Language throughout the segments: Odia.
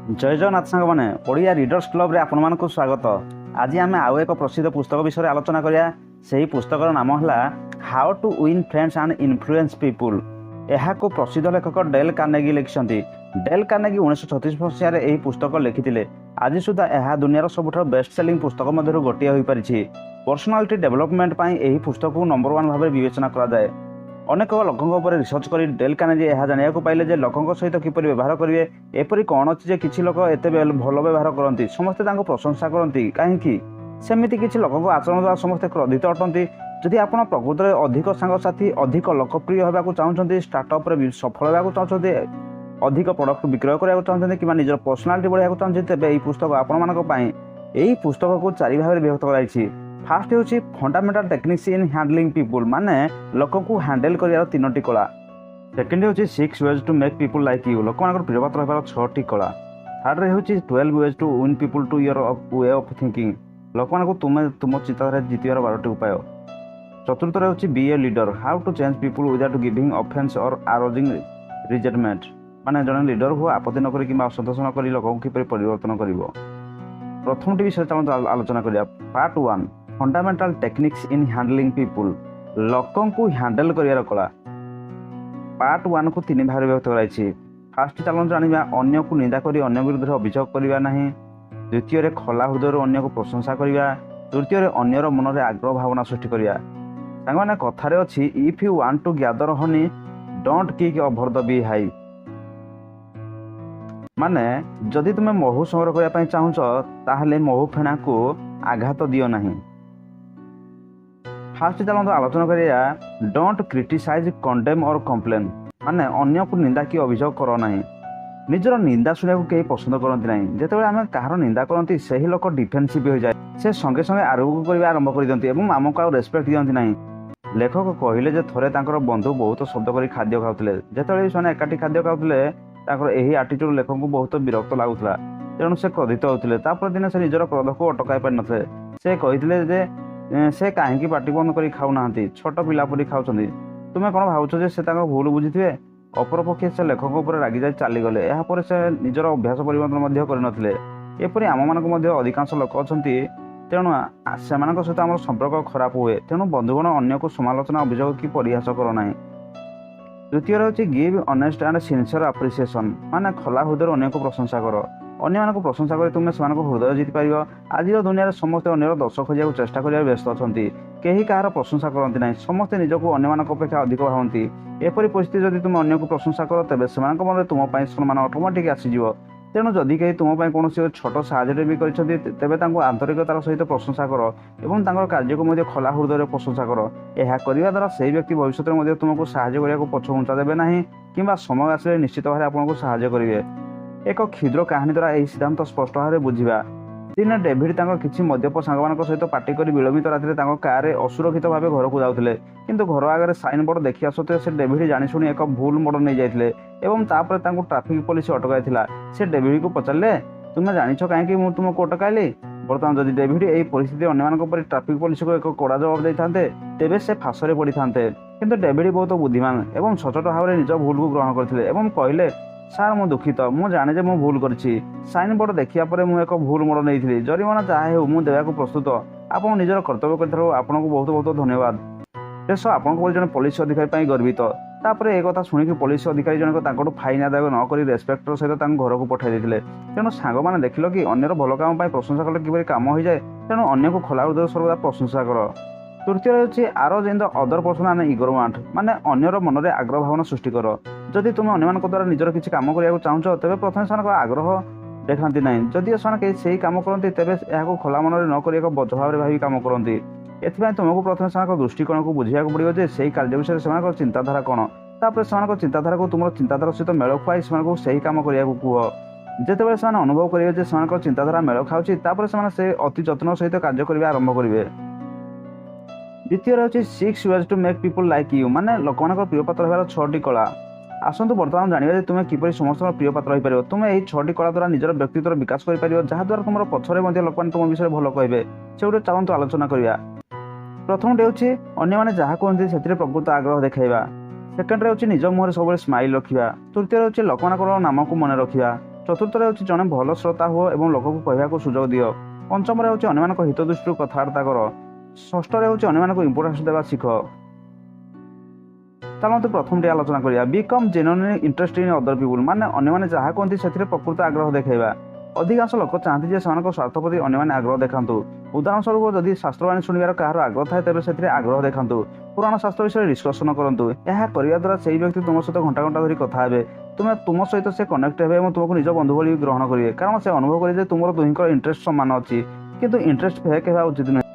ଜୟ ଜଗନ୍ନାଥ ସାଙ୍ଗମାନେ, ଓଡ଼ିଆ ରିଡର୍ସ କ୍ଲବରେ ଆପଣମାନଙ୍କୁ ସ୍ୱାଗତ। ଆଜି ଆମେ ଆଉ ଏକ ପ୍ରସିଦ୍ଧ ପୁସ୍ତକ ବିଷୟରେ ଆଲୋଚନା କରିବା। ସେହି ପୁସ୍ତକର ନାମ ହେଲା "How to Win Friends and Influence People"। ଏହାକୁ ପ୍ରସିଦ୍ଧ ଲେଖକ ଡେଲ୍ କାର୍ନେଗି ଲେଖିଛନ୍ତି। ଡେଲ୍ କାର୍ନେଗି 1936 ମସିହାରେ ଏହି ପୁସ୍ତକ ଲେଖିଥିଲେ। ଆଜି ସୁଦ୍ଧା ଏହା ଦୁନିଆର ସବୁଠାରୁ ବେଷ୍ଟ ସେଲିଂ ପୁସ୍ତକ ମଧ୍ୟରୁ ଗୋଟିଏ ହୋଇପାରିଛି। ପର୍ସନାଲିଟି ଡେଭଲପମେଣ୍ଟ ପାଇଁ ଏହି ପୁସ୍ତକକୁ ନମ୍ବର ୱାନ୍ ଭାବରେ ବିବେଚନା କରାଯାଏ। ଅନେକ ଲୋକଙ୍କ ଉପରେ ରିସର୍ଚ୍ଚ କରି ଡେଲ୍ କାର୍ନେଗି ଏହା ଜାଣିବାକୁ ପାଇଲେ ଯେ ଲୋକଙ୍କ ସହିତ କିପରି ବ୍ୟବହାର କରିବେ। ଏପରି କ'ଣ ଅଛି ଯେ କିଛି ଲୋକ ଏତେ ଭଲ ବ୍ୟବହାର କରନ୍ତି, ସମସ୍ତେ ତାଙ୍କୁ ପ୍ରଶଂସା କରନ୍ତି କାହିଁକି? ସେମିତି କିଛି ଲୋକଙ୍କ ଆଚରଣ ଦ୍ୱାରା ସମସ୍ତେ କ୍ରୋଧିତ ଅଟନ୍ତି। ଯଦି ଆପଣ ପ୍ରକୃତରେ ଅଧିକ ସାଙ୍ଗସାଥି, ଅଧିକ ଲୋକପ୍ରିୟ ହେବାକୁ ଚାହୁଁଛନ୍ତି, ଷ୍ଟାର୍ଟଅପ୍ରେ ସଫଳ ହେବାକୁ ଚାହୁଁଛନ୍ତି, ଅଧିକ ପ୍ରଡ଼କ୍ଟ ବିକ୍ରୟ କରିବାକୁ ଚାହୁଁଛନ୍ତି କିମ୍ବା ନିଜର ପର୍ସନାଲିଟି ବଢ଼ାଇବାକୁ ଚାହୁଁଛନ୍ତି, ତେବେ ଏହି ପୁସ୍ତକ ଆପଣମାନଙ୍କ ପାଇଁ। ଏହି ପୁସ୍ତକକୁ ଚାରି ଭାଗରେ ବିଭକ୍ତ କରାଯାଇଛି। ଫାର୍ଷ୍ଟ ହେଉଛି Fundamental Techniques in Handling People, ମାନେ ଲୋକଙ୍କୁ ହ୍ୟାଣ୍ଡେଲ୍ କରିବାର ତିନୋଟି କଳା। ସେକେଣ୍ଡ ହେଉଛି Six Ways to Make People Like You, ଲୋକମାନଙ୍କର ପ୍ରିୟପାତ୍ର ହେବାର ଛଅଟି କଳା। ଥାର୍ଡ଼ରେ ହେଉଛି 12 Ways to Win People to Your Way of Thinking, ଲୋକମାନଙ୍କୁ ତୁମେ ତୁମ ଚିନ୍ତାଧାରା ଜିତିବାର 12ଟି ଉପାୟ। ଚତୁର୍ଥରେ ହେଉଛି Be a Leader, How to Change People Without Giving Offense or Arousing Resentment, ମାନେ ଜଣେ ଲିଡର ହୁଅ, ଆପତ୍ତି ନ କରି କିମ୍ବା ଅସନ୍ତୋଷ ନ କରି ଲୋକଙ୍କୁ କିପରି ପରିବର୍ତ୍ତନ କରିବ। ପ୍ରଥମଟି ବିଷୟରେ ଚାଲନ୍ତୁ ଆଲୋଚନା କରିବା। Part 1, Fundamental Techniques in Handling People, ଲୋକଙ୍କୁ ହ୍ୟାଣ୍ଡେଲ୍ କରିବାର କଳା। ପାର୍ଟ ୱାନ୍କୁ ତିନି ଭାଗରେ ବିଭକ୍ତ କରାଯାଇଛି। ଫାର୍ଷ୍ଟ ଚାଲନ୍ତୁ ଜାଣିବା, ଅନ୍ୟକୁ ନିନ୍ଦା କରି ଅନ୍ୟ ବିରୁଦ୍ଧରେ ଅଭିଯୋଗ କରିବା ନାହିଁ। ଦ୍ୱିତୀୟରେ ଖୋଲା ହୃଦୟରୁ ଅନ୍ୟକୁ ପ୍ରଶଂସା କରିବା। ତୃତୀୟରେ ଅନ୍ୟର ମନରେ ଆଗ୍ରହ ଭାବନା ସୃଷ୍ଟି କରିବା। ସାଙ୍ଗମାନେ, କଥାରେ ଅଛି, "If you want to gather honey, don't kick over the bee hive." ମାନେ ଯଦି ତୁମେ ମହୁ ସଂଗ୍ରହ କରିବା ପାଇଁ ଚାହୁଁଛ, ତାହେଲେ ମହୁ ଫେଣାକୁ ଆଘାତ ଦିଅ ନାହିଁ। ଫାର୍ଷ୍ଟ ଚାଲନ୍ତୁ ଆଲୋଚନା କରିବା, Don't criticize, condemn or complain, ମାନେ ଅନ୍ୟକୁ ନିନ୍ଦା କି ଅଭିଯୋଗ କର ନାହିଁ। ନିଜର ନିନ୍ଦା ଶୁଣିବାକୁ କେହି ପସନ୍ଦ କରନ୍ତି ନାହିଁ। ଯେତେବେଳେ ଆମେ କାହାର ନିନ୍ଦା କରନ୍ତି, ସେହି ଲୋକ ଡିଫେନ୍ସିଭ୍ ହୋଇଯାଏ। ସେ ସଙ୍ଗେ ସଙ୍ଗେ ଆର୍ଗ୍ୟୁ କରିବା ଆରମ୍ଭ କରିଦିଅନ୍ତି ଏବଂ ଆମକୁ ଆଉ ରେସ୍ପେକ୍ଟ ଦିଅନ୍ତି ନାହିଁ। ଲେଖକ କହିଲେ ଯେ ଥରେ ତାଙ୍କର ବନ୍ଧୁ ବହୁତ ଶବ୍ଦ କରି ଖାଦ୍ୟ ଖାଉଥିଲେ। ଯେତେବେଳେ ବି ସେମାନେ ଏକାଠି ଖାଦ୍ୟ ଖାଉଥିଲେ, ତାଙ୍କର ଏହି ଆଟିଟ୍ୟୁଡ୍ ଲେଖକଙ୍କୁ ବହୁତ ବିରକ୍ତ ଲାଗୁଥିଲା। ତେଣୁ ସେ କ୍ରୋଧିତ ହେଉଥିଲେ। ତାପରେ ଦିନେ ସେ ନିଜର କ୍ରୋଧକୁ ଅଟକାଇ ପାରିନଥିଲେ। ସେ କହିଥିଲେ ଯେ ସେ କାହିଁକି ପାଟି ବନ୍ଦ କରି ଖାଉନାହାନ୍ତି, ଛୋଟ ପିଲା ପରି ଖାଉଛନ୍ତି? ତୁମେ କ'ଣ ଭାବୁଛ ଯେ ସେ ତାଙ୍କ ଭୁଲ ବୁଝିଥିବେ? ଅପରପକ୍ଷେ ସେ ଲେଖକଙ୍କ ଉପରେ ରାଗିଯାଇ ଚାଲିଗଲେ। ଏହାପରେ ସେ ନିଜର ଅଭ୍ୟାସ ପରିବର୍ତ୍ତନ ମଧ୍ୟ କରିନଥିଲେ। ଏପରି ଆମମାନଙ୍କୁ ମଧ୍ୟ ଅଧିକାଂଶ ଲୋକ ଅଛନ୍ତି। ତେଣୁ ସେମାନଙ୍କ ସହିତ ଆମର ସମ୍ପର୍କ ଖରାପ ହୁଏ। ତେଣୁ ବନ୍ଧୁଗଣ, ଅନ୍ୟକୁ ସମାଲୋଚନା, ଅଭିଯୋଗ କି ପରିହାସ କର ନାହିଁ। ଦ୍ୱିତୀୟରେ ହେଉଛି Give honest and sincere appreciation, ମାନେ ଖୋଲା ହୃଦୟରେ ଅନ୍ୟକୁ ପ୍ରଶଂସା କର। ଅନ୍ୟମାନଙ୍କୁ ପ୍ରଶଂସା କରି ତୁମେ ସେମାନଙ୍କ ହୃଦୟ ଜିତିପାରିବ। ଆଜିର ଦୁନିଆରେ ସମସ୍ତେ ଅନ୍ୟର ଦୋଷ ଖୋଜିବାକୁ ଚେଷ୍ଟା କରିବାରେ ବ୍ୟସ୍ତ ଅଛନ୍ତି। କେହି କାହାର ପ୍ରଶଂସା କରନ୍ତି ନାହିଁ। ସମସ୍ତେ ନିଜକୁ ଅନ୍ୟମାନଙ୍କ ଅପେକ୍ଷା ଅଧିକ ଭାବନ୍ତି। ଏପରି ପରିସ୍ଥିତି ଯଦି ତୁମେ ଅନ୍ୟକୁ ପ୍ରଶଂସା କର, ତେବେ ସେମାନଙ୍କ ମନରେ ତୁମ ପାଇଁ ସମ୍ମାନ ଅଟୋମେଟିକ୍ ଆସିଯିବ। ତେଣୁ ଯଦି କେହି ତୁମ ପାଇଁ କୌଣସି ଛୋଟ ସାହାଯ୍ୟଟେ ବି କରିଛନ୍ତି, ତେବେ ତାଙ୍କୁ ଆନ୍ତରିକତାର ସହିତ ପ୍ରଶଂସା କର ଏବଂ ତାଙ୍କର କାର୍ଯ୍ୟକୁ ମଧ୍ୟ ଖୋଲା ହୃଦୟରେ ପ୍ରଶଂସା କର। ଏହା କରିବା ଦ୍ୱାରା ସେହି ବ୍ୟକ୍ତି ଭବିଷ୍ୟତରେ ମଧ୍ୟ ତୁମକୁ ସାହାଯ୍ୟ କରିବାକୁ ପଛଘୁଞ୍ଚା ଦେବେ ନାହିଁ କିମ୍ବା ସମୟ ଆସିଲେ ନିଶ୍ଚିତ ଭାବରେ ଆପଣଙ୍କୁ ସାହାଯ୍ୟ କରିବେ। ଏକ କ୍ଷୁଦ୍ର କାହାଣୀ ଦ୍ୱାରା ଏହି ସିଦ୍ଧାନ୍ତ ସ୍ପଷ୍ଟ ଭାବରେ ବୁଝିବା। ଦିନେ ଡେଭିଡ୍ ତାଙ୍କ କିଛି ମଦ୍ୟପ ସାଙ୍ଗମାନଙ୍କ ସହିତ ପାର୍ଟି କରି ବିଳମ୍ବିତ ରାତିରେ ତାଙ୍କ କାରରେ ଅସୁରକ୍ଷିତ ଭାବେ ଘରକୁ ଯାଉଥିଲେ। କିନ୍ତୁ ଘର ଆଗରେ ସାଇନ୍ ବୋର୍ଡ ଦେଖିବା ସତ୍ତ୍ୱେ ସେ ଡେଭିଡ୍ ଜାଣିଶୁଣି ଏକ ଭୁଲ ମୋଡ଼ ନେଇଯାଇଥିଲେ ଏବଂ ତାପରେ ତାଙ୍କୁ ଟ୍ରାଫିକ୍ ପୋଲିସ ଅଟକାଇଥିଲା। ସେ ଡେଭିଡ୍କୁ ପଚାରିଲେ, "ତୁମେ ଜାଣିଛ କାହିଁକି ମୁଁ ତୁମକୁ ଅଟକାଇଲି?" ବର୍ତ୍ତମାନ ଯଦି ଡେଭିଡ୍ ଏହି ପରିସ୍ଥିତି ଅନ୍ୟମାନଙ୍କ ପରି ଟ୍ରାଫିକ୍ ପୋଲିସକୁ ଏକ କଡ଼ା ଜବାବ ଦେଇଥାନ୍ତେ, ତେବେ ସେ ଫାଶରେ ପଡ଼ିଥାନ୍ତେ। କିନ୍ତୁ ଡେଭିଡ୍ ବହୁତ ବୁଦ୍ଧିମାନ ଏବଂ ସଚ୍ଚୋଟ ଭାବରେ ନିଜ ଭୁଲକୁ ଗ୍ରହଣ କରିଥିଲେ ଏବଂ କହିଲେ, "ସାର୍, ମୁଁ ଦୁଃଖିତ। ମୁଁ ଜାଣେ ଯେ ମୁଁ ଭୁଲ କରିଛି। ସାଇନ୍ ବୋର୍ଡ ଦେଖିବା ପରେ ମୁଁ ଏକ ଭୁଲ ମୋଡ଼ ନେଇଥିଲି। ଜରିମାନା ଯାହା ହେଉ ମୁଁ ଦେବାକୁ ପ୍ରସ୍ତୁତ। ଆପଣ ନିଜର କର୍ତ୍ତବ୍ୟ କରିଥିବାରୁ ଆପଣଙ୍କୁ ବହୁତ ବହୁତ ଧନ୍ୟବାଦ। ଦେଶ ଆପଣଙ୍କ ପରି ଜଣେ ପୋଲିସ ଅଧିକାରୀ ପାଇଁ ଗର୍ବିତ।" ତାପରେ ଏ କଥା ଶୁଣିକି ପୋଲିସ ଅଧିକାରୀ ଜଣକ ତାଙ୍କଠୁ ଫାଇନ୍ ଆଦାୟ ନ କରି ରେସ୍ପେକ୍ଟର ସହିତ ତାଙ୍କ ଘରକୁ ପଠାଇ ଦେଇଥିଲେ। ତେଣୁ ସାଙ୍ଗମାନେ, ଦେଖିଲ କି ଅନ୍ୟର ଭଲ କାମ ପାଇଁ ପ୍ରଶଂସା କଲେ କିପରି କାମ ହୋଇଯାଏ? ତେଣୁ ଅନ୍ୟକୁ ଖୋଲା ହୃଦୟ ସର୍ବଦା ପ୍ରଶଂସା କର। ତୃତୀୟରେ ହେଉଛି Arouse in the other person an eager want, ମାନେ ଅନ୍ୟର ମନରେ ଆଗ୍ରହ ଭାବନା ସୃଷ୍ଟି କର। ଯଦି ତୁମେ ଅନ୍ୟମାନଙ୍କ ଦ୍ୱାରା ନିଜର କିଛି କାମ କରିବାକୁ ଚାହୁଁଛ, ତେବେ ପ୍ରଥମେ ସେମାନଙ୍କ ଆଗ୍ରହ ଦେଖାନ୍ତି ନାହିଁ। ଯଦି ସେମାନେ କେହି ସେହି କାମ କରନ୍ତି, ତେବେ ଏହାକୁ ଖୋଲା ମନରେ ନ କରି ଏକ ବୋଝ ଭାବରେ ଭାବି କାମ କରନ୍ତି। ଏଥିପାଇଁ ତୁମକୁ ପ୍ରଥମେ ସେମାନଙ୍କ ଦୃଷ୍ଟିକୋଣକୁ ବୁଝିବାକୁ ପଡ଼ିବ ଯେ ସେହି କାର୍ଯ୍ୟ ବିଷୟରେ ସେମାନଙ୍କର ଚିନ୍ତାଧାରା କ'ଣ। ତାପରେ ସେମାନଙ୍କ ଚିନ୍ତାଧାରାକୁ ତୁମର ଚିନ୍ତାଧାରା ସହିତ ମେଳ ଖୁଆଇ ସେମାନଙ୍କୁ ସେହି କାମ କରିବାକୁ କୁହ। ଯେତେବେଳେ ସେମାନେ ଅନୁଭବ କରିବେ ଯେ ସେମାନଙ୍କର ଚିନ୍ତାଧାରା ମେଳ ଖାଉଛି, ତାପରେ ସେମାନେ ସେ ଅତି ଯତ୍ନ ସହିତ କାର୍ଯ୍ୟ କରିବା ଆରମ୍ଭ କରିବେ। ଦ୍ୱିତୀୟରେ ହେଉଛି Six Ways to Make People Like You, ମାନେ ଲୋକମାନଙ୍କର ପ୍ରିୟପାତ୍ର ହେବାର ଛଅଟି କଳା। ଆସନ୍ତୁ ବର୍ତ୍ତମାନ ଜାଣିବା ଯେ ତୁମେ କିପରି ସମସ୍ତଙ୍କର ପ୍ରିୟପାତ୍ର ହୋଇପାରିବ। ତୁମେ ଏହି ଛଅଟି କଳା ଦ୍ୱାରା ନିଜର ବ୍ୟକ୍ତିତ୍ୱର ବିକାଶ କରିପାରିବ, ଯାହାଦ୍ୱାରା ତୁମର ପଛରେ ମଧ୍ୟ ଲୋକମାନେ ତୁମ ବିଷୟରେ ଭଲ କହିବେ। ସେଗୁଡ଼ିକ ଚାଲନ୍ତୁ ଆଲୋଚନା କରିବା। ପ୍ରଥମଟି ହେଉଛି ଅନ୍ୟମାନେ ଯାହା କୁହନ୍ତି, ସେଥିରେ ପ୍ରକୃତ ଆଗ୍ରହ ଦେଖାଇବା। ସେକେଣ୍ଡରେ ହେଉଛି ନିଜ ମୁହଁରେ ସବୁବେଳେ ସ୍ମାଇଲ୍ ରଖିବା। ତୃତୀୟରେ ହେଉଛି ଲୋକମାନଙ୍କର ନାମକୁ ମନେ ରଖିବା। ଚତୁର୍ଥରେ ହେଉଛି, ଜଣେ ଭଲ ଶ୍ରୋତା ହୁଅ ଏବଂ ଲୋକକୁ କହିବାକୁ ସୁଯୋଗ ଦିଅ। ପଞ୍ଚମରେ ହେଉଛି, ଅନ୍ୟମାନଙ୍କ ହିତ ଦୃଷ୍ଟିରୁ କଥାବାର୍ତ୍ତା କର। ଷଷ୍ଠରେ ହେଉଛି, ଅନ୍ୟମାନଙ୍କୁ ଇମ୍ପୋର୍ଟାନ୍ସ ଦେବା ଶିଖ। ଚାଲନ୍ତୁ ପ୍ରଥମଟି ଆଲୋଚନା କରିବା। Become genuinely interested in other people, ମାନେ ଅନ୍ୟମାନେ ଯାହା କୁହନ୍ତି ସେଥିରେ ପ୍ରକୃତ ଆଗ୍ରହ ଦେଖାଇବା। ଅଧିକାଂଶ ଲୋକ ଚାହାନ୍ତି ଯେ ସେମାନଙ୍କ ସ୍ୱାର୍ଥ ପ୍ରତି ଅନ୍ୟମାନେ ଆଗ୍ରହ ଦେଖାନ୍ତୁ। ଉଦାହରଣ ସ୍ୱରୂପ, ଯଦି ଶାସ୍ତ୍ରବାଣୀ ଶୁଣିବାର କାହାର ଆଗ୍ରହ ଥାଏ, ତେବେ ସେଥିରେ ଆଗ୍ରହ ଦେଖାନ୍ତୁ। ପୁରାଣ ଶାସ୍ତ୍ର ବିଷୟରେ ଡିସ୍କସନ କରନ୍ତୁ। ଏହା କରିବା ଦ୍ୱାରା ସେହି ବ୍ୟକ୍ତି ତୁମ ସହିତ ଘଣ୍ଟା ଘଣ୍ଟା ଧରି କଥା ହେବେ। ତୁମ ସହିତ ସେ କନେକ୍ଟ ହେବେ ଏବଂ ତୁମକୁ ନିଜ ବନ୍ଧୁ ଭଳି ଗ୍ରହଣ କରିବେ, କାରଣ ସେ ଅନୁଭବ କରିବେ ଯେ ତୁମର ଦୁହିଁଙ୍କର ଇଣ୍ଟରେଷ୍ଟ ସମାନ ଅଛି। କିନ୍ତୁ ଇଣ୍ଟରେଷ୍ଟ ଫେକ୍ ହେବା ଉଚିତ ନୁହେଁ।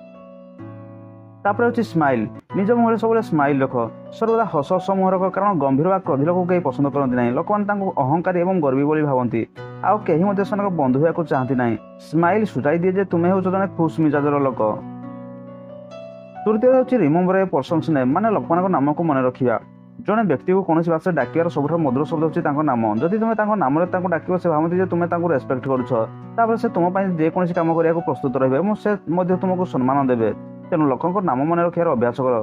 ତାପରେ ହେଉଛି ସ୍ମାଇଲ୍। ନିଜ ମୁହଁରେ ସବୁବେଳେ ସ୍ମାଇଲ୍ ରଖ। ସର୍ବଦା ହସ ହସ ମୁହଁ ରଖ, କାରଣ ଗମ୍ଭୀର ବା କ୍ରୋଧୀ ଲୋକକୁ କେହି ପସନ୍ଦ କରନ୍ତି ନାହିଁ। ଲୋକମାନେ ତାଙ୍କୁ ଅହଙ୍କାରୀ ଏବଂ ଗର୍ବୀ ବୋଲି ଭାବନ୍ତି, ଆଉ କେହି ମଧ୍ୟ ସେମାନଙ୍କ ବନ୍ଧୁ ହେବାକୁ ଚାହାନ୍ତି ନାହିଁ। ସ୍ମାଇଲ୍ ସୂଚାଇ ଦିଏ ଯେ ତୁମେ ହେଉଛ ଜଣେ ଖୁସ୍ ମିଜାଜର ଲୋକ। ତୃତୀୟ ହେଉଛି remember a person's name, ମାନେ ଲୋକମାନଙ୍କ ନାମକୁ ମନେ ରଖିବା। ଜଣେ ବ୍ୟକ୍ତିକୁ କୌଣସି ଭାଷାରେ ଡାକିବାର ସବୁଠାରୁ ମଧୁର ଶବ୍ଦ ହେଉଛି ତାଙ୍କ ନାମ। ଯଦି ତୁମେ ତାଙ୍କ ନାମରେ ତାଙ୍କୁ ଡାକିବ, ସେ ଭାବନ୍ତି ଯେ ତୁମେ ତାଙ୍କୁ ରେସ୍ପେକ୍ଟ କରୁଛ। ତାପରେ ସେ ତୁମ ପାଇଁ ଯେକୌଣସି କାମ କରିବାକୁ ପ୍ରସ୍ତୁତ ରହିବେ ଏବଂ ସେ ମଧ୍ୟ ତୁମକୁ ସମ୍ମାନ ଦେବେ। ତେଣୁ ଲୋକଙ୍କ ନାମ ମନେ ରଖିବାର ଅଭ୍ୟାସ କର।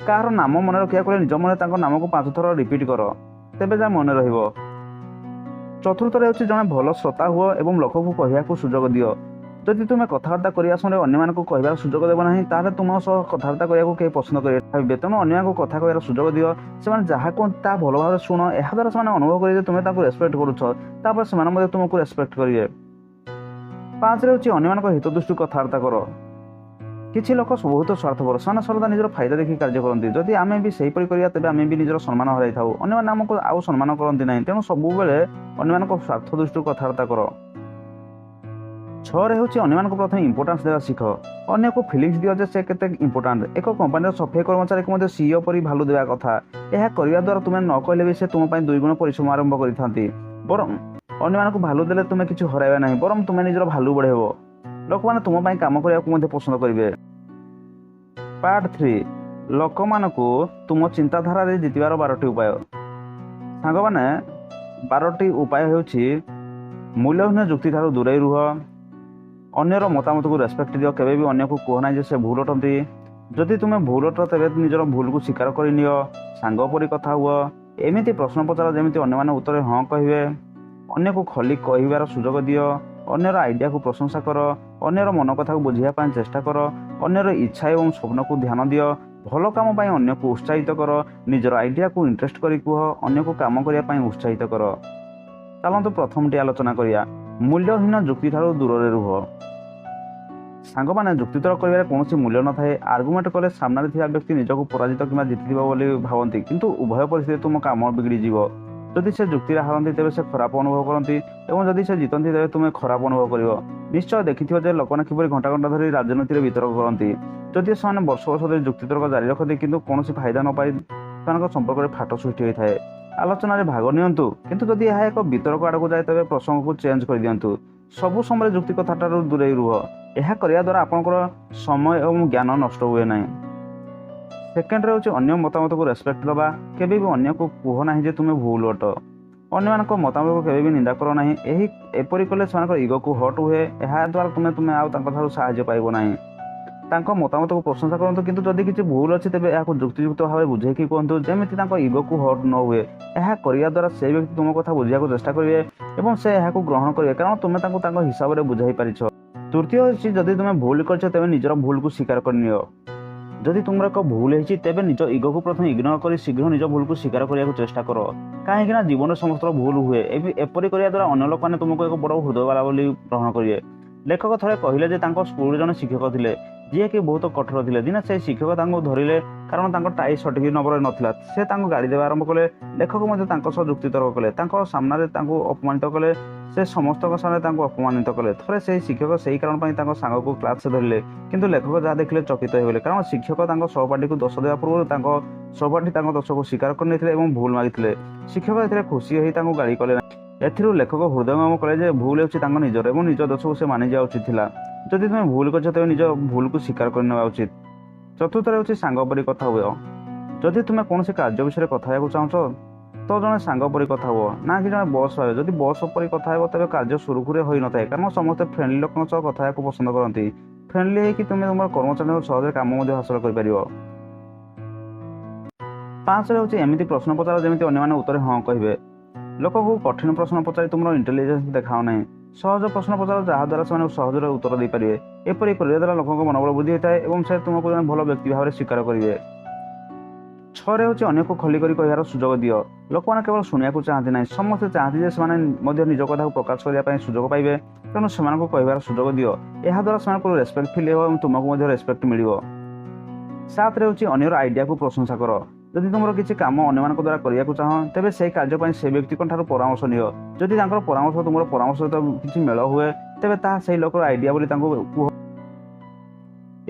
କାହାର ନାମ ମନେ ରଖିବାକୁ ହେଲେ ନିଜ ମନରେ ତାଙ୍କ ନାମକୁ 5 ଥର ରିପିଟ୍ କର, ତେବେ ଯାହା ମନେ ରହିବ। ଚତୁର୍ଥରେ ହେଉଛି, ଜଣେ ଭଲ ଶ୍ରୋତା ହୁଅ ଏବଂ ଲୋକକୁ କହିବାକୁ ସୁଯୋଗ ଦିଅ। ଯଦି ତୁମେ କଥାବାର୍ତ୍ତା କରିବା ସମୟରେ ଅନ୍ୟମାନଙ୍କୁ କହିବାର ସୁଯୋଗ ଦେବ ନାହିଁ, ତାହେଲେ ତୁମ ସହ କଥାବାର୍ତ୍ତା କରିବାକୁ କେହି ପସନ୍ଦ କରିବେ ଭାବିବେ। ତେଣୁ ଅନ୍ୟମାନଙ୍କୁ କଥା କହିବାର ସୁଯୋଗ ଦିଅ। ସେମାନେ ଯାହା କୁହନ୍ତି ତାହା ଭଲ ଭାବରେ ଶୁଣ। ଏହାଦ୍ୱାରା ସେମାନେ ଅନୁଭବ କରିବେ ଯେ ତୁମେ ତାଙ୍କୁ ରେସ୍ପେକ୍ଟ କରୁଛ। ତାପରେ ସେମାନେ ମଧ୍ୟ ତୁମକୁ ରେସ୍ପେକ୍ଟ କରିବେ। ପାଞ୍ଚରେ ହେଉଛି, ଅନ୍ୟମାନଙ୍କ ହିତ ଦୃଷ୍ଟିରୁ କଥାବାର୍ତ୍ତା କର। କିଛି ଲୋକ ବହୁତ ସ୍ୱାର୍ଥପର। ସେମାନେ ସର୍ବଦା ନିଜର ଫାଇଦା ଦେଖି କାର୍ଯ୍ୟ କରନ୍ତି। ଯଦି ଆମେ ବି ସେହିପରି କରିବା, ତେବେ ଆମେ ବି ନିଜର ସମ୍ମାନ ହରାଇଥାଉ। ଅନ୍ୟମାନେ ଆମକୁ ଆଉ ସମ୍ମାନ କରନ୍ତି ନାହିଁ। ତେଣୁ ସବୁବେଳେ ଅନ୍ୟମାନଙ୍କ ସ୍ୱାର୍ଥ ଦୃଷ୍ଟିରୁ କଥାବାର୍ତ୍ତା କର। ଛଅରେ ହେଉଛି, ଅନ୍ୟମାନଙ୍କୁ ପ୍ରଥମେ ଇମ୍ପୋର୍ଟାନ୍ସ ଦେବା ଶିଖ। ଅନ୍ୟକୁ ଫିଲିଙ୍ଗସ୍ ଦିଅ ଯେ ସେ କେତେ ଇମ୍ପୋର୍ଟାଣ୍ଟ। ଏକ କମ୍ପାନୀର ସଫେଇ କର୍ମଚାରୀକୁ ମଧ୍ୟ ସିଇଓ ପରି ଭାଲ୍ୟୁ ଦେବା କଥା। ଏହା କରିବା ଦ୍ୱାରା ତୁମେ ନ କହିଲେ ବି ସେ ତୁମ ପାଇଁ ଦୁଇଗୁଣ ପରିଶ୍ରମ ଆରମ୍ଭ କରିଥାନ୍ତି। ବରଂ ଅନ୍ୟମାନଙ୍କୁ ଭାଲ୍ୟୁ ଦେଲେ ତୁମେ କିଛି ହରାଇବା ନାହିଁ, ବରଂ ତୁମେ ନିଜର ଭାଲ୍ୟୁ ବଢ଼ାଇବ। ଲୋକମାନେ ତୁମ ପାଇଁ କାମ କରିବାକୁ ମଧ୍ୟ ପସନ୍ଦ କରିବେ। ପାର୍ଟ 3, ଲୋକମାନଙ୍କୁ ତୁମ ଚିନ୍ତାଧାରାରେ ଜିତିବାର 12ଟି ଉପାୟ। ସାଙ୍ଗମାନେ, 12ଟି ଉପାୟ ହେଉଛି: ମୂଲ୍ୟହୀନ ଯୁକ୍ତିଠାରୁ ଦୂରେଇ ରୁହ। ଅନ୍ୟର ମତାମତକୁ ରେସ୍ପେକ୍ଟ ଦିଅ। କେବେ ବି ଅନ୍ୟକୁ କୁହ ନାହିଁ ଯେ ସେ ଭୁଲ ଅଟନ୍ତି। ଯଦି ତୁମେ ଭୁଲ ଅଟ, ତେବେ ନିଜର ଭୁଲକୁ ସ୍ୱୀକାର କରିନିଅ। ସାଙ୍ଗ ପରି କଥା ହୁଅ। ଏମିତି ପ୍ରଶ୍ନ ପଚାର ଯେମିତି ଅନ୍ୟମାନେ ଉତ୍ତରରେ ହଁ କହିବେ। ଅନ୍ୟକୁ ଖୋଲି କହିବାର ସୁଯୋଗ ଦିଅ। ଅନ୍ୟର ଆଇଡ଼ିଆକୁ ପ୍ରଶଂସା କର। ଅନ୍ୟର ମନ କଥାକୁ ବୁଝିବା ପାଇଁ ଚେଷ୍ଟା କର। ଅନ୍ୟର ଇଚ୍ଛା ଏବଂ ସ୍ୱପ୍ନକୁ ଧ୍ୟାନ ଦିଅ। ଭଲ କାମ ପାଇଁ ଅନ୍ୟକୁ ଉତ୍ସାହିତ କର। ନିଜର ଆଇଡ଼ିଆକୁ ଇଣ୍ଟରେଷ୍ଟ କରି କୁହ। ଅନ୍ୟକୁ କାମ କରିବା ପାଇଁ ଉତ୍ସାହିତ କର। ଚାଲନ୍ତୁ ପ୍ରଥମଟି ଆଲୋଚନା କରିବା। ମୂଲ୍ୟହୀନ ଯୁକ୍ତିଠାରୁ ଦୂରରେ ରୁହ। ସାଙ୍ଗମାନେ, ଯୁକ୍ତିତର୍କ କରିବାରେ କୌଣସି ମୂଲ୍ୟ ନଥାଏ। ଆର୍ଗୁମେଣ୍ଟ କଲେ ସାମ୍ନାରେ ଥିବା ବ୍ୟକ୍ତି ନିଜକୁ ପରାଜିତ କିମ୍ବା ଜିତିଥିବ ବୋଲି ଭାବନ୍ତି, କିନ୍ତୁ ଉଭୟ ପରିସ୍ଥିତିରେ ତୁମ କାମ ବିଗିଡ଼ିଯିବ। ଯଦି ସେ ଯୁକ୍ତିରେ ହାରନ୍ତି, ତେବେ ସେ ଖରାପ ଅନୁଭବ କରନ୍ତି ଏବଂ ଯଦି ସେ ଜିତନ୍ତି, ତେବେ ତୁମେ ଖରାପ ଅନୁଭବ କରିବ। ନିଶ୍ଚୟ ଦେଖିଥିବ ଯେ ଲୋକମାନେ କିପରି ଘଣ୍ଟା ଘଣ୍ଟା ଧରି ରାଜନୀତିରେ ବିତର୍କ କରନ୍ତି। ଯଦି ସେମାନେ ବର୍ଷ ବର୍ଷ ଧରି ଯୁକ୍ତିତର୍କ ଜାରି ରଖନ୍ତି, କିନ୍ତୁ କୌଣସି ଫାଇଦା ନ ପାଇ ସେମାନଙ୍କ ସମ୍ପର୍କରେ ଫାଟ ସୃଷ୍ଟି ହୋଇଥାଏ। ଆଲୋଚନାରେ ଭାଗ ନିଅନ୍ତୁ, କିନ୍ତୁ ଯଦି ଏହା ଏକ ବିତର୍କ ଆଡ଼କୁ ଯାଏ, ତେବେ ପ୍ରସଙ୍ଗକୁ ଚେଞ୍ଜ କରିଦିଅନ୍ତୁ। ସବୁ ସମୟରେ ଯୁକ୍ତି କଥାଠାରୁ ଦୂରେଇ ରୁହ। ଏହା କରିବା ଦ୍ୱାରା ଆପଣଙ୍କର ସମୟ ଏବଂ ଜ୍ଞାନ ନଷ୍ଟ ହୁଏ ନାହିଁ। ସେକେଣ୍ଡରେ ହେଉଛି, ଅନ୍ୟ ମତାମତକୁ ରେସ୍ପେକ୍ଟ ଦେବା। କେବେ ବି ଅନ୍ୟକୁ କୁହ ନାହିଁ ଯେ ତୁମେ ଭୁଲ ଅଟ। ଅନ୍ୟମାନଙ୍କ ମତାମତକୁ କେବେ ବି ନିନ୍ଦା କର ନାହିଁ। ଏପରି କଲେ ସେମାନଙ୍କର ଇଗୋକୁ ହର୍ଟ ହୁଏ। ଏହା ଦ୍ୱାରା ତୁମେ ଆଉ ତାଙ୍କଠାରୁ ସାହାଯ୍ୟ ପାଇବ ନାହିଁ। ତାଙ୍କ ମତାମତକୁ ପ୍ରଶଂସା କରନ୍ତୁ, କିନ୍ତୁ ଯଦି କିଛି ଭୁଲ ଅଛି, ତେବେ ଏହାକୁ ଯୁକ୍ତିଯୁକ୍ତ ଭାବରେ ବୁଝେଇକି କୁହନ୍ତୁ, ଯେମିତି ତାଙ୍କ ଇଗୋକୁ ହର୍ଟ ନ ହୁଏ। ଏହା କରିବା ଦ୍ୱାରା ସେ ବ୍ୟକ୍ତି ତୁମ କଥା ବୁଝିବାକୁ ଚେଷ୍ଟା କରିବେ ଏବଂ ସେ ଏହାକୁ ଗ୍ରହଣ କରିବେ, କାରଣ ତୁମେ ତାଙ୍କୁ ତାଙ୍କ ହିସାବରେ ବୁଝାଇ ପାରିଛ। ତୃତୀୟ ହେଉଛି, ଯଦି ତୁମେ ଭୁଲ କରିଛ, ତେବେ ନିଜର ଭୁଲକୁ ସ୍ୱୀକାର କରିନିଅ। ଯଦି ତୁମର ଏକ ଭୁଲ ହେଇଛି, ତେବେ ନିଜ ଇଗୋକୁ ପ୍ରଥମେ ଇଗ୍ନୋର କରି ଶୀଘ୍ର ନିଜ ଭୁଲକୁ ସ୍ୱୀକାର କରିବାକୁ ଚେଷ୍ଟା କର, କାହିଁକି ନା ଜୀବନରେ ସମସ୍ତର ଭୁଲ ହୁଏ। ଏପରି କରିବା ଦ୍ୱାରା ଅନ୍ୟ ଲୋକମାନେ ତୁମକୁ ଏକ ବଡ଼ ହୃଦୟବାଲା ବୋଲି ଗ୍ରହଣ କରିବେ। ଲେଖକ ଥରେ କହିଲେ ଯେ ତାଙ୍କ ସ୍କୁଲରେ ଜଣେ ଶିକ୍ଷକ ଥିଲେ, ଯିଏକି ବହୁତ କଠୋର ଥିଲେ। ଦିନେ ସେହି ଶିକ୍ଷକ ତାଙ୍କୁ ଧରିଲେ, କାରଣ ତାଙ୍କ ଟାଇ ସଠିକ ନମ୍ବରରେ ନଥିଲା। ସେ ତାଙ୍କୁ ଗାଳି ଦେବା ଆରମ୍ଭ କଲେ। ଲେଖକ ମଧ୍ୟ ତାଙ୍କ ସହ ଯୁକ୍ତିତର୍କ କଲେ। ତାଙ୍କ ସାମ୍ନାରେ ତାଙ୍କୁ ଅପମାନିତ କଲେ। ସେ ସମସ୍ତଙ୍କ ସାମ୍ନାରେ ତାଙ୍କୁ ଅପମାନିତ କଲେ। ଥରେ ସେହି ଶିକ୍ଷକ ସେହି କାରଣ ପାଇଁ ତାଙ୍କ ସାଙ୍ଗକୁ କ୍ଲାସରେ ଧରିଲେ, କିନ୍ତୁ ଲେଖକ ଯାହା ଦେଖିଲେ ଚକିତ ହୋଇଗଲେ, କାରଣ ଶିକ୍ଷକ ତାଙ୍କ ସହପାଠୀକୁ ଦୋଷ ଦେବା ପୂର୍ବରୁ ତାଙ୍କ ସହପାଠୀ ତାଙ୍କ ଦୋଷକୁ ସ୍ୱୀକାର କରିନେଇଥିଲେ ଏବଂ ଭୁଲ ମାଗିଥିଲେ। ଶିକ୍ଷକ ଏଥିରେ ଖୁସି ହୋଇ ତାଙ୍କୁ ଗାଳି କଲେ ନାହିଁ। ଏଥିରୁ ଲେଖକ ହୃଦୟଙ୍ଗମ କଲେ ଯେ ଭୁଲ ହେଉଛି ତାଙ୍କ ନିଜର ଏବଂ ନିଜ ଦୋଷକୁ ସେ ମାନିଯିବା ଉଚିତ ଥିଲା। ଯଦି ତୁମେ ଭୁଲ କରିଛ, ତେବେ ନିଜ ଭୁଲକୁ ସ୍ୱୀକାର କରିନେବା ଉଚିତ। ଚତୁର୍ଥରେ ହେଉଛି, ସାଙ୍ଗ ପରି କଥା ହୁଅ। ଯଦି ତୁମେ କୌଣସି କାର୍ଯ୍ୟ ବିଷୟରେ କଥା ହେବାକୁ ଚାହୁଁଛ, ତ ଜଣେ ସାଙ୍ଗ ପରି କଥା ହୁଅ, ନା କି ଜଣେ ବସ୍ ଭାବେ। ଯଦି ବସ୍ ପରି କଥା ହେବ, ତେବେ କାର୍ଯ୍ୟ ସୁରୁଖୁରୁରେ ହୋଇନଥାଏ, କାରଣ ସମସ୍ତେ ଫ୍ରେଣ୍ଡଲି ଲୋକଙ୍କ ସହ କଥା ହେବାକୁ ପସନ୍ଦ କରନ୍ତି। ଫ୍ରେଣ୍ଡଲି ହେଇକି ତୁମେ ତୁମର କର୍ମଚାରୀଙ୍କ ସହଜରେ କାମ ମଧ୍ୟ ହାସଲ କରିପାରିବ। ପାଞ୍ଚରେ ହେଉଛି, ଏମିତି ପ୍ରଶ୍ନ ପଚାର ଯେମିତି ଅନ୍ୟମାନେ ଉତ୍ତରରେ ହଁ କହିବେ। ଲୋକଙ୍କୁ କଠିନ ପ୍ରଶ୍ନ ପଚାରି ତୁମର ଇଣ୍ଟେଲିଜେନ୍ସ ଦେଖାଅ ନାହିଁ। ସହଜ ପ୍ରଶ୍ନ ପଚାର, ଯାହାଦ୍ୱାରା ସେମାନେ ସହଜରେ ଉତ୍ତର ଦେଇପାରିବେ। ଏପରି କରିବା ଦ୍ୱାରା ଲୋକଙ୍କ ମନୋବଳ ବୃଦ୍ଧି ହୋଇଥାଏ ଏବଂ ସେ ତୁମକୁ ଜଣେ ଭଲ ବ୍ୟକ୍ତି ଭାବରେ ସ୍ୱୀକାର କରିବେ। 6ରେ ହେଉଛି ଅନ୍ୟକୁ ଖୋଲି କରି କହିବାର ସୁଯୋଗ ଦିଅ। ଲୋକମାନେ କେବଳ ଶୁଣିବାକୁ ଚାହାନ୍ତି ନାହିଁ, ସମସ୍ତେ ଚାହାନ୍ତି ଯେ ସେମାନେ ମଧ୍ୟ ନିଜ କଥାକୁ ପ୍ରକାଶ କରିବା ପାଇଁ ସୁଯୋଗ ପାଇବେ। ତେଣୁ ସେମାନଙ୍କୁ କହିବାର ସୁଯୋଗ ଦିଅ। ଏହାଦ୍ୱାରା ସେମାନଙ୍କୁ ରେସ୍ପେକ୍ଟ ଫିଲ୍ ହେବ ଏବଂ ତୁମକୁ ମଧ୍ୟ ରେସ୍ପେକ୍ଟ ମିଳିବ। 7ରେ ହେଉଛି ଅନ୍ୟର ଆଇଡ଼ିଆକୁ ପ୍ରଶଂସା କର। ଯଦି ତୁମର କିଛି କାମ ଅନ୍ୟମାନଙ୍କ ଦ୍ୱାରା କରିବାକୁ ଚାହଁ, ତେବେ ସେହି କାର୍ଯ୍ୟ ପାଇଁ ସେ ବ୍ୟକ୍ତିଙ୍କ ଠାରୁ ପରାମର୍ଶ ନିଅ। ଯଦି ତାଙ୍କର ପରାମର୍ଶ ତୁମର ପରାମର୍ଶ ସହିତ କିଛି ମେଳ ହୁଏ, ତେବେ ତାହା ସେହି ଲୋକର ଆଇଡ଼ିଆ ବୋଲି ତାଙ୍କୁ କୁହ।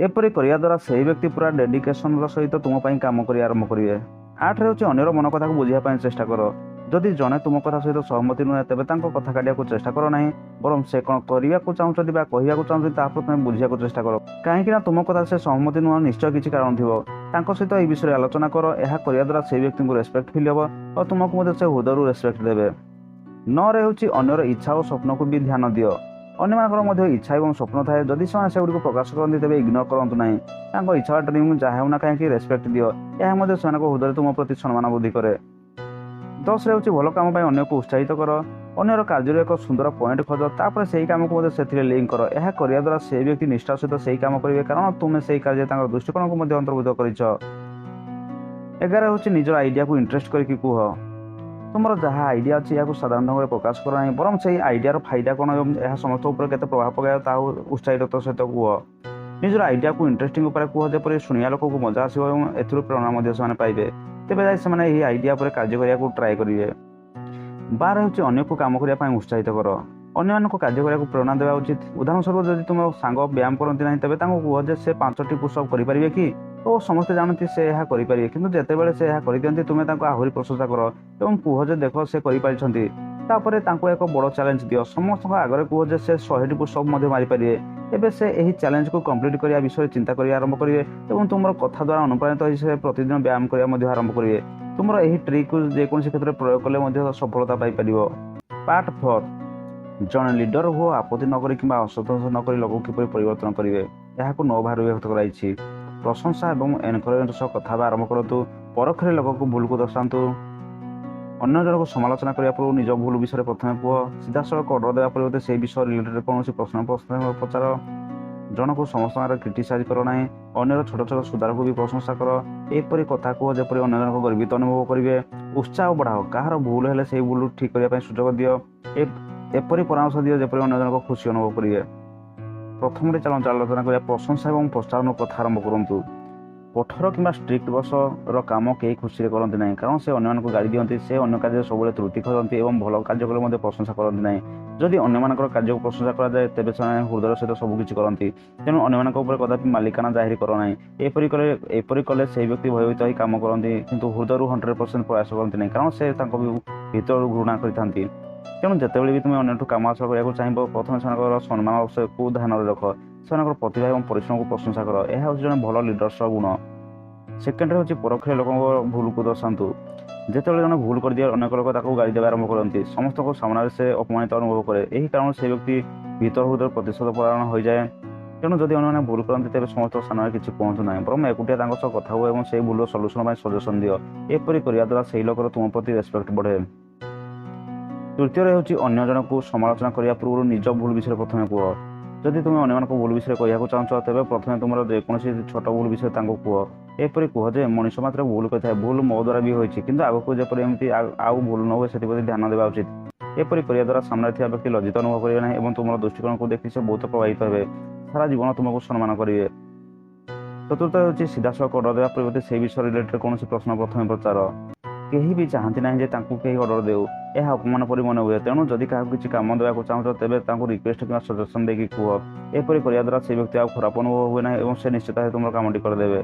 ଏପରି କରିବା ଦ୍ୱାରା ସେହି ବ୍ୟକ୍ତି ପୁରା ଡେଡିକେସନର ସହିତ ତୁମ ପାଇଁ କାମ କରିବା ଆରମ୍ଭ କରିବେ। 8ରେ ହେଉଛି ଅନ୍ୟର ମନ କଥାକୁ ବୁଝିବା ପାଇଁ ଚେଷ୍ଟା କର। ଯଦି ଜଣେ ତୁମ କଥା ସହିତ ସହମତି ନୁହେଁ, ତେବେ ତାଙ୍କ କଥା କାଟିବାକୁ ଚେଷ୍ଟା କର ନାହିଁ, ବରଂ ସେ କ'ଣ କରିବାକୁ ଚାହୁଁଛନ୍ତି ବା କହିବାକୁ ଚାହୁଁଛନ୍ତି, ତାହା ପ୍ରଥମେ ବୁଝିବାକୁ ଚେଷ୍ଟା କର। କାହିଁକି ନା ତୁମ କଥା ସେ ସହମତି ନୁହଁ, ନିଶ୍ଚୟ କିଛି କାରଣ ଥିବ। ତାଙ୍କ ସହିତ ଏହି ବିଷୟରେ ଆଲୋଚନା କର। ଏହା କରିବା ଦ୍ୱାରା ସେହି ବ୍ୟକ୍ତିଙ୍କୁ ରେସ୍ପେକ୍ଟ ଫିଲ୍ ହେବ ଓ ତୁମକୁ ମଧ୍ୟ ସେ ହୃଦୟରୁ ରେସ୍ପେକ୍ଟ ଦେବେ। 9ରେ ହେଉଛି ଅନ୍ୟର ଇଚ୍ଛା ଓ ସ୍ୱପ୍ନକୁ ବି ଧ୍ୟାନ ଦିଅ। ଅନ୍ୟମାନଙ୍କର ମଧ୍ୟ ଇଚ୍ଛା ଏବଂ ସ୍ୱପ୍ନ ଥାଏ। ଯଦି ସେମାନେ ସେଗୁଡ଼ିକୁ ପ୍ରକାଶ କରନ୍ତି, ତେବେ ଇଗ୍ନୋର କରନ୍ତୁ ନାହିଁ। ତାଙ୍କ ଇଚ୍ଛା ବା ଡ୍ରିମ୍ ଯାହା ହେଉନା କାହିଁକି, ରେସ୍ପେକ୍ଟ ଦିଅ। ଏହା ମଧ୍ୟ ସେମାନଙ୍କ ହୃଦୟରେ ତୁମ ପ୍ରତି ସମ୍ମାନ ବୃଦ୍ଧି କରେ। 10ରେ ହେଉଛି ଭଲ କାମ ପାଇଁ ଅନ୍ୟକୁ ଉତ୍ସାହିତ କର। ଅନ୍ୟର କାର୍ଯ୍ୟରୁ ଏକ ସୁନ୍ଦର ପଏଣ୍ଟ ଖୋଜ, ତାପରେ ସେହି କାମକୁ ମଧ୍ୟ ସେଥିରେ ଲିଙ୍କ କର। ଏହା କରିବା ଦ୍ୱାରା ସେହି ବ୍ୟକ୍ତି ନିଷ୍ଠା ସହିତ ସେହି କାମ କରିବେ, କାରଣ ତୁମେ ସେହି କାର୍ଯ୍ୟରେ ତାଙ୍କର ଦୃଷ୍ଟିକୋଣକୁ ମଧ୍ୟ ଅନ୍ତର୍ଭୁକ୍ତ କରିଛ। 11 ହେଉଛି ନିଜର ଆଇଡ଼ିଆକୁ ଇଣ୍ଟରେଷ୍ଟ କରିକି କୁହ। ତୁମର ଯାହା ଆଇଡ଼ିଆ ଅଛି, ଏହାକୁ ସାଧାରଣ ଢଙ୍ଗରେ ପ୍ରକାଶ କର ନାହିଁ, ବରଂ ସେହି ଆଇଡ଼ିଆର ଫାଇଦା କ'ଣ ଏବଂ ଏହା ସମସ୍ତ ଉପରେ କେତେ ପ୍ରଭାବ ପକାଇବ, ତାହା ଉତ୍ସାହିତ ସହିତ କୁହ। ନିଜର ଆଇଡ଼ିଆକୁ ଇଣ୍ଟରେଷ୍ଟିଂ ଉପରେ କୁହ, ଯେପରି ଶୁଣିବା ଲୋକକୁ ମଜା ଆସିବ ଏବଂ ଏଥିରୁ ପ୍ରେରଣା ମଧ୍ୟ ସେମାନେ ପାଇବେ। ତେବେ ଯାଇ ସେମାନେ ଏହି ଆଇଡ଼ିଆ ଉପରେ କାର୍ଯ୍ୟ କରିବାକୁ ଟ୍ରାଏ କରିବେ। 12 ହେଉଛି ଅନ୍ୟକୁ କାମ କରିବା ପାଇଁ ଉତ୍ସାହିତ କର। ଅନ୍ୟମାନଙ୍କୁ କାର୍ଯ୍ୟ କରିବାକୁ ପ୍ରେରଣା ଦେବା ଉଚିତ। ଉଦାହରଣ ସ୍ୱରୂପ, ଯଦି ତୁମ ସାଙ୍ଗ ବ୍ୟାୟାମ କରନ୍ତି ନାହିଁ, ତେବେ ତାଙ୍କୁ କୁହ ଯେ ସେ 5ଟି ପୁଷଅପ୍ କରିପାରିବେ କି, ଓ ସମସ୍ତେ ଜାଣନ୍ତି ସେ ଏହା କରିପାରିବେ। କିନ୍ତୁ ଯେତେବେଳେ ସେ ଏହା କରିଦିଅନ୍ତି, ତୁମେ ତାଙ୍କୁ ଆହୁରି ପ୍ରଶଂସା କର ଏବଂ କୁହ ଯେ ଦେଖ, ସେ କରିପାରିଛନ୍ତି। ତାପରେ ତାଙ୍କୁ ଏକ ବଡ଼ ଚ୍ୟାଲେଞ୍ଜ ଦିଅ। ସମସ୍ତଙ୍କ ଆଗରେ କୁହ ଯେ ସେ 100ଟି ପୁଷଅପ୍ ମଧ୍ୟ ମାରିପାରିବେ। ଏବେ ସେ ଏହି ଚ୍ୟାଲେଞ୍ଜକୁ କମ୍ପ୍ଲିଟ୍ କରିବା ବିଷୟରେ ଚିନ୍ତା କରିବା ଆରମ୍ଭ କରିବେ ଏବଂ ତୁମର କଥା ଦ୍ୱାରା ଅନୁପ୍ରାଣିତ ହୋଇ ସେ ପ୍ରତିଦିନ ବ୍ୟାୟାମ କରିବା ମଧ୍ୟ ଆରମ୍ଭ କରିବେ। ତୁମର ଏହି ଟ୍ରିକ୍କୁ ଯେକୌଣସି କ୍ଷେତ୍ରରେ ପ୍ରୟୋଗ କଲେ ମଧ୍ୟ ସଫଳତା ପାଇପାରିବ। ପାର୍ଟ 4, ଜଣେ ଲିଡର ହୁଅ, ଆପତ୍ତି ନକରି କିମ୍ବା ଅସନ୍ତୋଷ ନକରି ଲୋକକୁ କିପରି ପରିବର୍ତ୍ତନ କରିବେ। ଏହାକୁ 9 ଭାଗରେ ବିଭକ୍ତ କରାଯାଇଛି। ପ୍ରଶଂସା ଏବଂ ଏନକରେଜମେଣ୍ଟ ସହ କଥା ହେବା ଆରମ୍ଭ କରନ୍ତୁ। ପରୋକ୍ଷରେ ଲୋକକୁ ଭୁଲକୁ ଦର୍ଶାନ୍ତୁ। ଅନ୍ୟ ଜଣକୁ ସମାଲୋଚନା କରିବା ପୂର୍ବରୁ ନିଜ ଭୁଲ ବିଷୟରେ ପ୍ରଥମେ କୁହ। ସିଧାସଳଖ ଅର୍ଡର ଦେବା ପରିବର୍ତ୍ତେ ସେହି ବିଷୟ ରିଲେଟେଡ୍ କୌଣସି ପ୍ରଶ୍ନ ପ୍ରଥମେ ପଚାର। ଜଣକୁ ସମସ୍ତଙ୍କ ଆଗରେ କ୍ରିଟିସାଇଜ୍ କର ନାହିଁ। ଅନ୍ୟର ଛୋଟ ଛୋଟ ସୁଧାରକୁ ବି ପ୍ରଶଂସା କର। ଏପରି କଥା କୁହ ଯେପରି ଅନ୍ୟ ଜଣକ ଗର୍ବିତ ଅନୁଭବ କରିବେ। ଉତ୍ସାହ ବଢ଼ାଅ। କାହାର ଭୁଲ ହେଲେ ସେହି ଭୁଲ ଠିକ୍ କରିବା ପାଇଁ ସୁଯୋଗ ଦିଅ। ଏପରି ପରାମର୍ଶ ଦିଅ ଯେପରି ଅନ୍ୟ ଜଣକ ଖୁସି ଅନୁଭବ କରିବେ। ପ୍ରଥମରେ ଚାଲନ୍ତୁ ଆଲୋଚନା କରିବା ପ୍ରଶଂସା ଏବଂ ପ୍ରୋତ୍ସାହନ କଥା ଆରମ୍ଭ କରନ୍ତୁ। କଠୋର କିମ୍ବା ଷ୍ଟ୍ରିକ୍ଟ ବସର କାମ କେହି ଖୁସିରେ କରନ୍ତି ନାହିଁ, କାରଣ ସେ ଅନ୍ୟମାନଙ୍କୁ ଗାଳି ଦିଅନ୍ତି। ସେ ଅନ୍ୟ କାର୍ଯ୍ୟରେ ସବୁବେଳେ ତ୍ରୁଟି ଖୋଜନ୍ତି ଏବଂ ଭଲ କାର୍ଯ୍ୟ କଲେ ମଧ୍ୟ ପ୍ରଶଂସା କରନ୍ତି ନାହିଁ। ଯଦି ଅନ୍ୟମାନଙ୍କର କାର୍ଯ୍ୟକୁ ପ୍ରଶଂସା କରାଯାଏ, ତେବେ ସେମାନେ ହୃଦୟ ସହିତ ସବୁକିଛି କରନ୍ତି। ତେଣୁ ଅନ୍ୟମାନଙ୍କ ଉପରେ କଦାପି ମାଲିକାନା ଜାହିର କର ନାହିଁ। ଏପରି କଲେ ସେହି ବ୍ୟକ୍ତି ଭୟଭୀତ ହୋଇ କାମ କରନ୍ତି, କିନ୍ତୁ ହୃଦୟରୁ 100% ପ୍ରୟାସ କରନ୍ତି ନାହିଁ, କାରଣ ସେ ତାଙ୍କ ଭିତରୁ ଘୃଣା କରିଥାନ୍ତି। ତେଣୁ ଯେତେବେଳେ ବି ତୁମେ ଅନ୍ୟଠୁ କାମ ହାସଲ କରିବାକୁ ଚାହିଁବ, ପ୍ରଥମେ ସେମାନଙ୍କର ସମ୍ମାନକୁ ଧ୍ୟାନରେ ରଖ। ସେମାନଙ୍କର ପ୍ରତିଭା ଏବଂ ପରିଶ୍ରମକୁ ପ୍ରଶଂସା କର। ଏହା ହେଉଛି ଜଣେ ଭଲ ଲିଡର୍ସର ଗୁଣ। ସେକେଣ୍ଡରେ ହେଉଛି ପରୋକ୍ଷରେ ଲୋକଙ୍କ ଭୁଲକୁ ଦର୍ଶାନ୍ତୁ। ଯେତେବେଳେ ଜଣେ ଭୁଲ କରିଦିଏ, ଅନେକ ଲୋକ ତାକୁ ଗାଳି ଦେବା ଆରମ୍ଭ କରନ୍ତି। ସମସ୍ତଙ୍କ ସାମ୍ନାରେ ସେ ଅପମାନିତ ଅନୁଭବ କରେ। ଏହି କାରଣରୁ ସେ ବ୍ୟକ୍ତି ଭିତର ହୃଦୟ ପ୍ରତିଶୋଧ ପରାୟଣ ହୋଇଯାଏ। ତେଣୁ ଯଦି ଅନ୍ୟମାନେ ଭୁଲ କରନ୍ତି, ତେବେ ସମସ୍ତଙ୍କ ସାମ୍ନାରେ କିଛି କୁହନ୍ତୁ ନାହିଁ, ବରଂ ଏକୁଟିଆ ତାଙ୍କ ସହ କଥା ହୁଅ ଏବଂ ସେହି ଭୁଲର ସଲ୍ୟୁସନ ପାଇଁ ସଜେସନ ଦିଅ। ଏପରି କରିବା ଦ୍ୱାରା ସେହି ଲୋକର ତୁମ ପ୍ରତି ରେସ୍ପେକ୍ଟ ବଢ଼େ। ତୃତୀୟରେ ହେଉଛି ଅନ୍ୟ ଜଣକୁ ସମାଲୋଚନା କରିବା ପୂର୍ବରୁ ନିଜ ଭୁଲ ବିଷୟରେ ପ୍ରଥମେ କୁହ। ଯଦି ତୁମେ ଅନ୍ୟମାନଙ୍କ ଭୁଲ ବିଷୟରେ କହିବାକୁ ଚାହୁଁଛ, ତେବେ ପ୍ରଥମେ ତୁମର ଯେକୌଣସି ଛୋଟ ଭୁଲ ବିଷୟରେ ତାଙ୍କୁ କୁହ। ଏପରି କୁହ ଯେ ମଣିଷ ମାତ୍ରେ ଭୁଲ କରିଥାଏ, ଭୁଲ ମୋ ଦ୍ୱାରା ବି ହୋଇଛି, କିନ୍ତୁ ଆଗକୁ ଯେପରି ଏମିତି ଆଉ ଭୁଲ ନ ହୁଏ, ସେଥିପ୍ରତି ଧ୍ୟାନ ଦେବା ଉଚିତ। ଏପରି କରିବା ଦ୍ୱାରା ସାମ୍ନାରେ ଥିବା ବ୍ୟକ୍ତି ଲଜ୍ଜିତ ଅନୁଭବ କରିବେ ନାହିଁ ଏବଂ ତୁମର ଦୃଷ୍ଟିକୋଣକୁ ଦେଖି ସେ ବହୁତ ପ୍ରଭାବିତ ହେବେ। ସାରା ଜୀବନ ତୁମକୁ ସମ୍ମାନ କରିବେ। ଚତୁର୍ଥ ହେଉଛି ସିଧାସଳଖ ଅର୍ଡର ଦେବା ପରିବର୍ତ୍ତେ ସେହି ବିଷୟ ରିଲେଟେଡ୍ କୌଣସି ପ୍ରଶ୍ନ ପ୍ରଥମେ ପଚାର। କେହି ବି ଚାହାନ୍ତି ନାହିଁ ଯେ ତାଙ୍କୁ କେହି ଅର୍ଡର ଦେଉ। ଏହା ଅପମାନ ପରି ମନେ ହୁଏ। ତେଣୁ ଯଦି କାହାକୁ କିଛି କାମ ଦେବାକୁ ଚାହୁଁଛ, ତେବେ ତାଙ୍କୁ ରିକ୍ୱେଷ୍ଟ କିମ୍ବା ସଜେସନ ଦେଇକି କୁହ। ଏପରି କରିବା ଦ୍ୱାରା ସେ ବ୍ୟକ୍ତି ଆଉ ଖରାପ ଅନୁଭବ ହୁଏ ନାହିଁ ଏବଂ ସେ ନିଶ୍ଚିତ ଭାବେ ତୁମର କାମଟି କରିଦେବେ।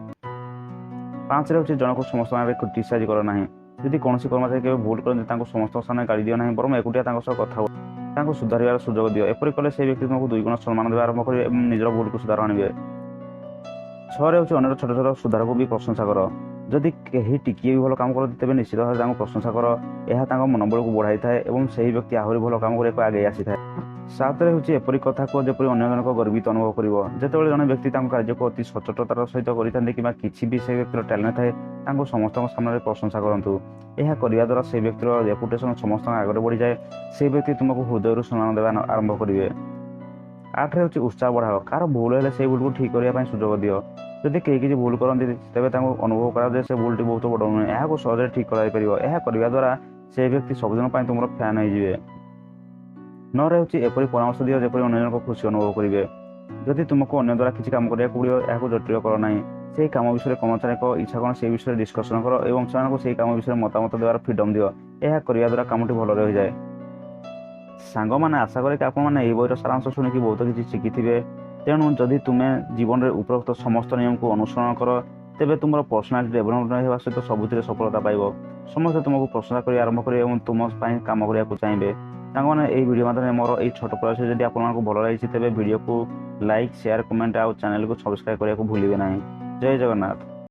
ପାଞ୍ଚରେ ହେଉଛି ଜଣକୁ ସମସ୍ତଙ୍କ ଆଗରେ କ୍ରିଟିସାଇଜ୍ କର ନାହିଁ। ଯଦି କୌଣସି କର୍ମଚାରୀ କେବେ ଭୁଲ କରନ୍ତି, ତାଙ୍କୁ ସମସ୍ତଙ୍କ ସାମ୍ନାରେ ଗାଳି ଦିଅ ନାହିଁ, ବରଂ ଏକୁଟିଆ ତାଙ୍କ ସହ କଥା ହୁଅ। ତାଙ୍କୁ ସୁଧାରିବାର ସୁଯୋଗ ଦିଅ। ଏପରି କଲେ ସେହି ବ୍ୟକ୍ତି ତୁମକୁ ଦୁଇଗୁଣ ସମ୍ମାନ ଦେବା ଆରମ୍ଭ କରିବେ ଏବଂ ନିଜର ଭୁଲକୁ ସୁଧାର ଆଣିବେ। ଛଅରେ ହେଉଛି ଅନ୍ୟର ଛୋଟ ଛୋଟ ସୁଧାରକୁ ବି ପ୍ରଶଂସା କର। ଯଦି କେହି ଟିକିଏ ବି ଭଲ କାମ କରନ୍ତି, ତେବେ ନିଶ୍ଚିତ ଭାବେ ତାଙ୍କୁ ପ୍ରଶଂସା କର। ଏହା ତାଙ୍କ ମନୋବଳକୁ ବଢ଼ାଇଥାଏ ଏବଂ ସେହି ବ୍ୟକ୍ତି ଆହୁରି ଭଲ କାମ କରିବାକୁ ଆଗେଇ ଆସିଥାଏ। ସାତରେ ହେଉଛି ଏପରି କଥା କୁହ ଯେପରି ଅନ୍ୟ ଜଣକ ଗର୍ବିତ ଅନୁଭବ କରିବ। ଯେତେବେଳେ ଜଣେ ବ୍ୟକ୍ତି ତାଙ୍କ କାର୍ଯ୍ୟକୁ ଅତି ସଚ୍ଚୋଟତାର ସହିତ କରିଥାନ୍ତି କିମ୍ବା କିଛି ବି ସେ ବ୍ୟକ୍ତିର ଟ୍ୟାଲେଣ୍ଟ ଥାଏ, ତାଙ୍କୁ ସମସ୍ତଙ୍କ ସାମ୍ନାରେ ପ୍ରଶଂସା କରନ୍ତୁ। ଏହା କରିବା ଦ୍ୱାରା ସେହି ବ୍ୟକ୍ତିର ରେପୁଟେସନ୍ ସମସ୍ତଙ୍କ ଆଗରେ ବଢ଼ିଯାଏ। ସେହି ବ୍ୟକ୍ତି ତୁମକୁ ହୃଦୟରୁ ସମ୍ମାନ ଦେବା ଆରମ୍ଭ କରିବେ। ଆଠରେ ହେଉଛି ଉତ୍ସାହ ବଢ଼ାଅ। କାହାର ଭୁଲ ହେଲେ ସେଇ ଭୁଲକୁ ଠିକ୍ କରିବା ପାଇଁ ସୁଯୋଗ ଦିଅ। ଯଦି କେହି କିଛି ଭୁଲ କରନ୍ତି, ତେବେ ତାଙ୍କୁ ଅନୁଭବ କରାଅ ଯେ ସେ ଭୁଲଟି ବହୁତ ବଡ଼ ନୁହେଁ, ଏହାକୁ ସହଜରେ ଠିକ୍ କରାଯାଇପାରିବ। ଏହା କରିବା ଦ୍ୱାରା ସେ ବ୍ୟକ୍ତି ସବୁଦିନ ପାଇଁ ତୁମର ଫ୍ୟାନ୍ ହେଇଯିବେ। ନଅରେ ହେଉଛି ଏପରି ପରାମର୍ଶ ଦିଅ ଯେପରି ଅନ୍ୟ ଜଣକ ଖୁସି ଅନୁଭବ କରିବେ। ଯଦି ତୁମକୁ ଅନ୍ୟ ଦ୍ୱାରା କିଛି କାମ କରିବାକୁ ପଡ଼ିବ, ଏହାକୁ ଜଟିଳ କର ନାହିଁ। ସେହି କାମ ବିଷୟରେ କର୍ମଚାରୀଙ୍କ ଇଚ୍ଛା କ'ଣ, ସେହି ବିଷୟରେ ଡିସ୍କସନ୍ କର ଏବଂ ସେମାନଙ୍କୁ ସେହି କାମ ବିଷୟରେ ମତାମତ ଦେବାର ଫ୍ରିଡ଼ମ୍ ଦିଅ। ଏହା କରିବା ଦ୍ୱାରା କାମଟି ଭଲରେ ହୋଇଯାଏ। ସାଙ୍ଗମାନେ, ଆଶା କରେ କି ଆପଣମାନେ ଏହି ବହିର ସାରାଂଶ ଶୁଣିକି ବହୁତ କିଛି ଶିଖିଥିବେ। ତେଣୁ ଯଦି ତୁମେ ଜୀବନରେ ଉପରୋକ୍ତ ସମସ୍ତ ନିୟମକୁ ଅନୁସରଣ କର, ତେବେ ତୁମର ପର୍ସନାଲିଟି ଡେଭଲପମେଣ୍ଟ ହେବା ସହିତ ସବୁଥିରେ ସଫଳତା ପାଇବ। ସମସ୍ତେ ତୁମକୁ ପ୍ରଶଂସା କରିବା ଆରମ୍ଭ କରିବେ ଏବଂ ତୁମ ପାଇଁ କାମ କରିବାକୁ ଚାହିଁବେ। ସାଙ୍ଗମାନେ, ଏହି ଭିଡ଼ିଓ ମାଧ୍ୟମରେ ମୋର ଏହି ଛୋଟ ପ୍ରୟାସ ଯଦି ଆପଣମାନଙ୍କୁ ଭଲ ଲାଗିଛି, ତେବେ ଭିଡ଼ିଓକୁ ଲାଇକ୍, ସେୟାର, କମେଣ୍ଟ ଆଉ ଚ୍ୟାନେଲକୁ ସବସ୍କ୍ରାଇବ୍ କରିବାକୁ ଭୁଲିବେ ନାହିଁ। ଜୟ ଜଗନ୍ନାଥ।